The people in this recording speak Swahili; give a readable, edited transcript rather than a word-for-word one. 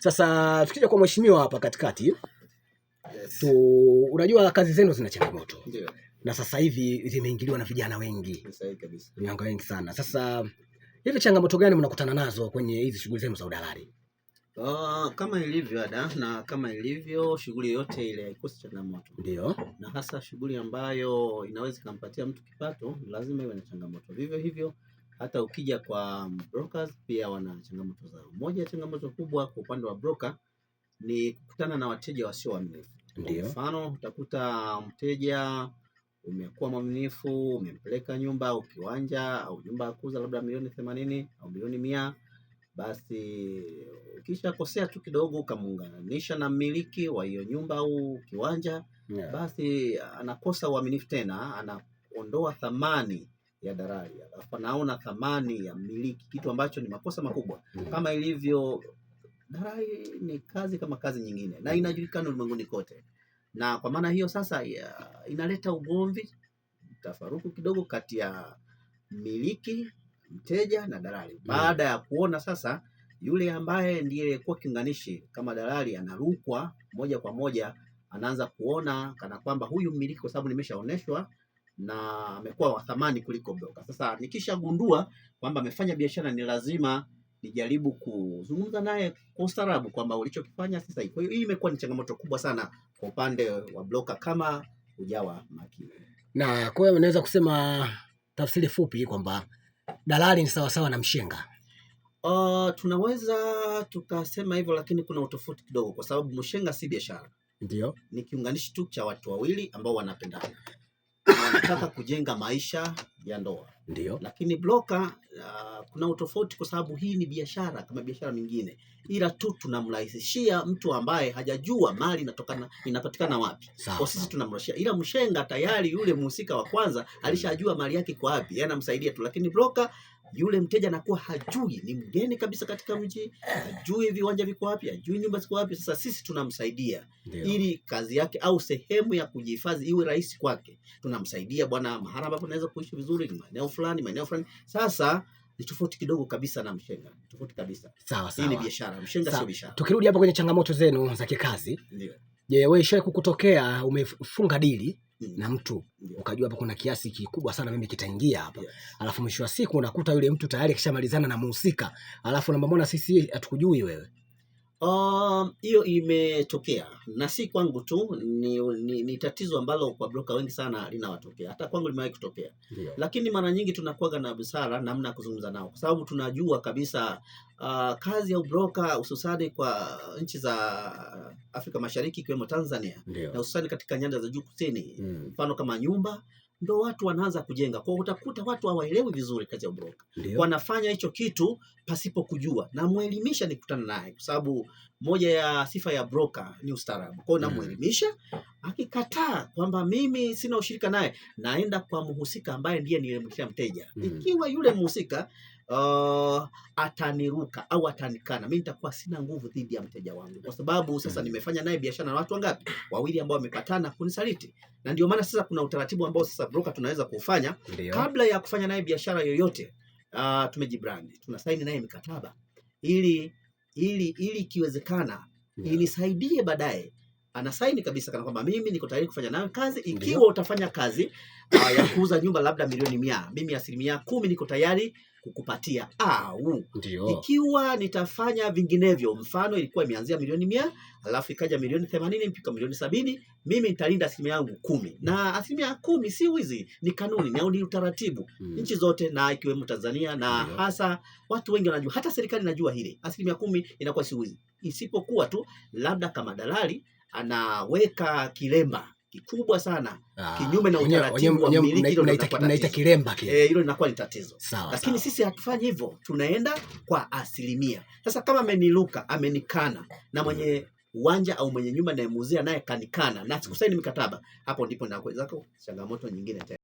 Sasa tukija kwa mheshimiwa hapa katikati. Yes. Tu unajua kazi zenu zina changamoto. Ndio. Na sasa hivi zimeingiliwa na vijana wengi. Ni sahihi kabisa. Vijana wengi sana. Sasa hivi changamoto gani mnakutana nazo kwenye hizi shughuli zenu za udalali? Kama ilivyo ada na kama ilivyo shughuli yoyote ile haikosi changamoto. Ndio. Na hasa shughuli ambayo inaweza ikampatia mtu kipato lazima iwe na changamoto. Vivyo hivyo hata ukija kwa brokers pia wana changamoto zao. Moja ya changamoto kubwa kwa upande wa broker ni kukutana na wateja wasio waaminifu. Ndio. Kwa mfano utakuta mteja umekuwa mwaminifu, umempeleka nyumba au kiwanja au nyumba ya kuuza labda milioni 80 au milioni 100, basi ukishakosea tu kidogo ukamuunganisha na mmiliki wa hiyo nyumba au kiwanja, basi anakosa uaminifu tena, anaondoa thamani ya dalali, alafu anaona thamani ya mmiliki, kitu ambacho ni makosa makubwa. Kama ilivyo dalali ni kazi kama kazi nyingine na inajulikana ulimwenguni kote, na kwa maana hiyo sasa inaleta ugomvi, tafaruku kidogo kati ya mmiliki, mteja na dalali. Baada ya kuona sasa yule ambaye ndiye kuwa kiunganishi kama dalali anarukwa moja kwa moja, anaanza kuona kana kwamba huyu mmiliki, kwa sababu nimeshaoneshwa na amekuwa wa thamani kuliko broker. Sasa nikishagundua kwamba amefanya biashara, ni lazima nijaribu kuzungumza naye kwa ustaarabu kwamba ulichokifanya si sahihi. Kwa hiyo hii imekuwa ni changamoto kubwa sana kwa upande wa broker kama hujawa makini. Na kwa hiyo unaweza kusema tafsiri fupi kwamba dalali ni sawasawa na mshenga. Tunaweza tukasema hivyo, lakini kuna utofauti kidogo, kwa sababu mshenga si biashara. Ndio. Ni kiunganishi tu cha watu wawili ambao wanapendana na wanataka kujenga maisha ya ndoa. Ndio. Lakini broker, kuna utofauti kwa sababu hii ni biashara kama biashara mingine, ila tu tunamrahisishia mtu ambaye hajajua mali inapatikana wapi. Kwa sisi tunamrahisishia, ila mshenga tayari yule mhusika wa kwanza alishajua mali yake iko wapi, yeye anamsaidia tu. Lakini broker yule mteja anakuwa hajui, ni mgeni kabisa katika mji, hajui viwanja viko wapi, hajui nyumba ziko wapi. Sasa sisi tunamsaidia ili kazi yake au sehemu ya kujihifadhi iwe rahisi kwake. Tunamsaidia bwana, mahali ambapo naweza kuishi vizuri ni maeneo fulani, maeneo fulani. Sasa ni tofauti kidogo kabisa na mshenga, tofauti kabisa. Sawa Hii ni sawa. biashara, mshenga sio biashara. Tukirudi hapo kwenye changamoto zenu za kikazi. Ndio. Je, wewe ishawahi kukutokea umefunga dili na mtu ukajua hapo kuna kiasi kikubwa sana mimi kitaingia hapa, alafu mwisho wa siku unakuta yule mtu tayari kishamalizana na muhusika, alafu namba mbona sisi hatukujui wewe? Hiyo imetokea na si kwangu tu, ni tatizo ambalo kwa broker wengi sana linawatokea, hata kwangu limewahi kutokea. Lakini mara nyingi tunakuwaga na busara namna ya kuzungumza nao, kwa sababu tunajua kabisa kazi ya ubroka hususani kwa nchi za Afrika Mashariki ikiwemo Tanzania na hususani katika nyanda za juu kusini, mfano kama nyumba ndo watu wanaanza kujenga. Kwa utakuta watu hawaelewi vizuri kazi ya ubroka. Wanafanya hicho kitu pasipo kujua. Namuelimisha nikutana naye, kwa sababu moja ya sifa ya broker ni ustaarabu. Kwa hiyo namuelimisha, akikataa kwamba mimi sina ushirika naye, naenda kwa mhusika ambaye ndiye nilimletea mteja. Ikiwa yule mhusika ataniruka au atanikana, mimi nitakuwa sina nguvu dhidi ya mteja wangu, kwa sababu sasa nimefanya naye biashara na watu wangapi? Wawili ambao wamepatana kunisaliti. Na ndio maana sasa kuna utaratibu ambao sasa broker tunaweza kufanya kabla ya kufanya naye biashara yoyote. Tumejibrand, tunasaini naye mikataba ili ikiwezekana inisaidie baadaye. Anasaini kabisa kana kwamba mimi niko tayari kufanya nayo kazi. Ikiwa utafanya kazi ya kuuza nyumba labda milioni 100, mimi 10% niko tayari kukupatia, au ikiwa nitafanya vinginevyo, mfano ilikuwa imeanzia milioni 100 alafu ikaja milioni 80 mpaka milioni 70, mimi nitalinda 10% yangu. Na 10% si wizi, ni kanuni na ni utaratibu nchi zote na ikiwemo Tanzania na hasa watu wengi wanajua, hata serikali inajua hili 10% inakuwa si wizi, isipokuwa tu labda kama dalali anaweka kilemba kikubwa sana kinyume na utaratibu wa mmiliki, hilo mnaita kilemba kile. Hilo linakuwa ni tatizo. Lakini sisi hatufanyi hivyo, tunaenda kwa asilimia. Sasa kama ameniluka, amenikana na mwenye uwanja au mwenye nyumba nayemuuzia naye kanikana na sikusaini mikataba, hapo ndipo nakuweza changamoto nyingine tena.